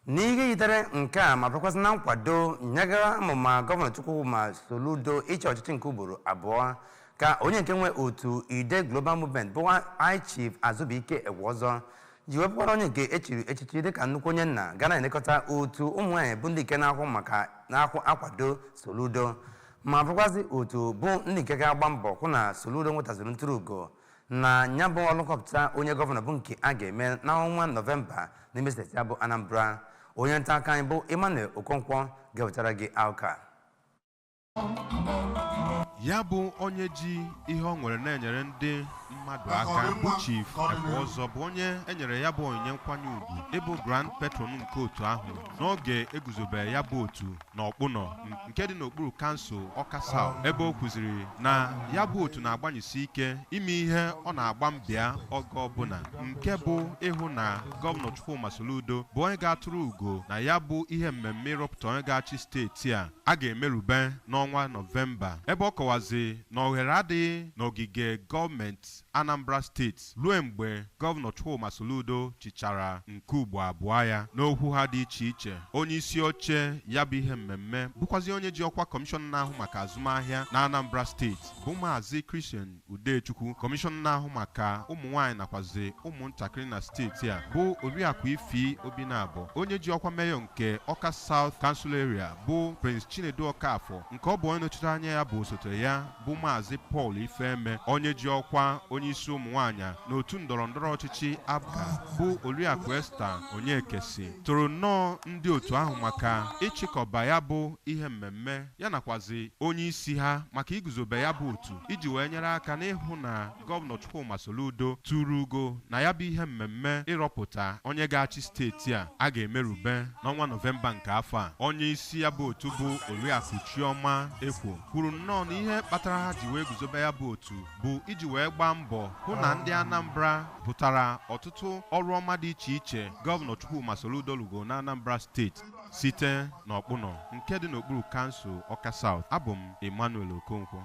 N'ihe yitere nke a, ma bụrụkwazị na nkwado nyegara amụma Gọvanọ Chukwuma Soludo ịchị ọchịchị nke ugboro abụọ, ka onye nke nwe otu Ide Global Movement, bụ High Chief Azụbụike Egweọzọ, ji wepụkwara onye nke echiri echichi dịka nnukwu onye nna ga na-elekọta otu ụmụ nwaanyị bụ ndị nke na-ahụ maka na-akwụ akwado Soludo, ma bụrụkwazị otu bụ ndị nke ga-agba mbọ hụ na Soludo nwetazuru ntụrụ ugo na ya bụ ọrụ nkọpụta onye gọvanọ, bụ nke a ga-eme n'ọnwa Nọvemba n'ime steeti ya bụ Anambra. Onye nta akụkọ anyị bụ Emmanuel Okonkwo ga-ewetara gị akụkọ. Ya bụ onye ji ihe ọ nwere na-enyere ndị mmadụ aka, bụ Chief Ekweọzọ, bụ onye enyere ya bụ onyinye nkwanye ugwu ịbụ Grand Patron nke otu ahụ n'oge eguzobe ya bụ otu n'Ọkpụnọ nke dị n'okpuru kansụl Ọka South, ebe o kwuziri na ya bụ otu na-agbanyesi ike ime ihe ọ na-agba mbịa oge ọbụla, nke bụ ịhụ na Gọvanọ Chukwuma Soludo bụ onye ga-atụrụ ugo na ya bụ ihe mmemme ịrọpụta onye ga-achị steeti a a ga-emerube n'ọnwa Nọvemba, ebe ọ kọwazi na ohere adịghị n'ogige gọọmenti Anambra Steeti ruo mgbe Gọvanọ Chukwuma Soludo chịchara nke ugbo abụọ ya. N'okwu ha dị iche iche, onye isi oche ya bụ ihe mmemme, bụkwazi onye ji ọkwa kọmishọna na-ahụ maka azụmahịa na Anambra Steeti, bụ Maazị Christian Udechukwu, kọmishọna na-ahụ maka ụmụ nwaanyị nakwazi ụmụntakịrị na steeti a, bụ Oriakụ Ifi Obinabọ, onye ji ọkwa meyọ nke Ọka South Council Area, bụ Prince Chinedu Okafọ, nke ọ bụ onye nọchite anya ya bụ osote ya, bụ Maazị Paul Ifeme, onye ji ọkwa onye isi ụmụ nwaanyị n'otu ndọrọ ndọrọ ọchịchị APGA, bụ Oriakụ Esther Onyekesi, toro nnọọ ndị otu ahụ maka ịchịkọba ya bụ ihe mmemme, ya nakwazi onye isi ha maka iguzobe ya bụ otu iji wee nyere aka n'ịhụ na Gọvanọ Chukwuma Soludo tụrụ ugo na ya bụ ihe mmemme ịrọpụta onye ga-achị steeti a a ga-emerube n'ọnwa Nọvemba nke afọ a. Onye isi ya bụ otu, bụ Oriakụ Chioma Ekwo, kwuru nnọọ na ihe kpatara ha ji wee guzobe ya bụ otu bụ iji wee gbaa mbọ hụ na ndị Anambra pụtara ọtụtụ ọrụ ọma dị iche iche Gọvanọ Chukwuma Soludo lugo na Anambra Steeti. Site n'Ọkpụnọ nke dị n'okpuru kansụl Ọka South, abụ m Emmanuel Okonkwo.